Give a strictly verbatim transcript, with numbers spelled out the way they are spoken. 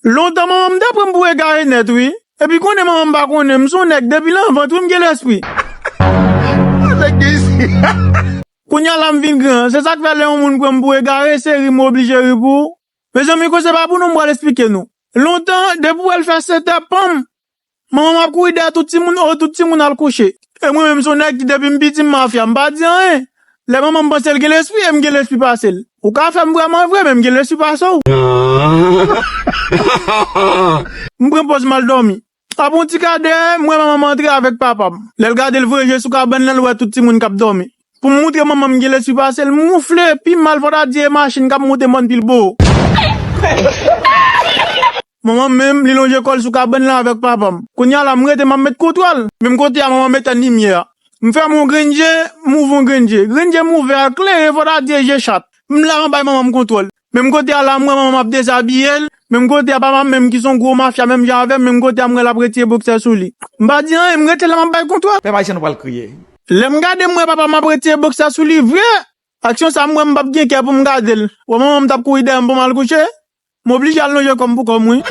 Lontan manman m te pran m pou egare nèt, wi. Epi konnen manman m pa konnen, m se yon nèg depi nan vant, wi, m gen lespri. Kounye a la m vin gran, se sa k fè lè yon moun pran m pou egare, se ri m oblije ri pou ou. Mezanmi, koze pa pou nou, m pral esplike nou. Lontan, depi w wè l fè sèt è, panm, manman m ap kouri dèyè tout timoun, o, tout timoun al kouche. E mwen menm, se yon nèg ki depi m piti, m mafya, m pa di anyen. Lè manman m panse l gen lespri, e m gen lespri pase l. Ou ka fè m vrèman vre, men m gen lespri pase w. M pran pòz m al dòmi. Apre yon ti kadè, m wè manman m antre avèk papa m. Lè l gade, l voye je sou kabann lan, l wè tout timoun k ap dòmi. Pou m moutre manman m gen lespri pase l, m woufle pi mal, fò ta di e machin k ap monte mòn Pilbo. Manman m menm, li lonje kò l sou kabann lan avèk papa m. Kounye a la, m rete, m ap met kontwòl. Menm kote a, manman m etenn limyè a. M fèmen yon grenn je, m ouvri yon grenn je. Grenn je m ouvè a klere, fò ta di e je chat. M la, m ap bay manman m kontwòl. Menm kote a la, m wè manman m ap dezabiye l. Menm kote a, papa m menm ki se yon gwo mafya menm jan avè m, menm kote a, m wè l ap retire boksè sou li. M pa di anyen, m rete la, m ap bay kontwòl. Pèp ayisyen, nou pral kriye. Lè m gade, m wè papa m ap retire boksè sou li vre. Aksyon sa, m wè m p ap gen kè pou m gade l. Wè manman m t ap kouri dèyè m pou m al kouche. M oblije al lonje kò m pou kò m, wi.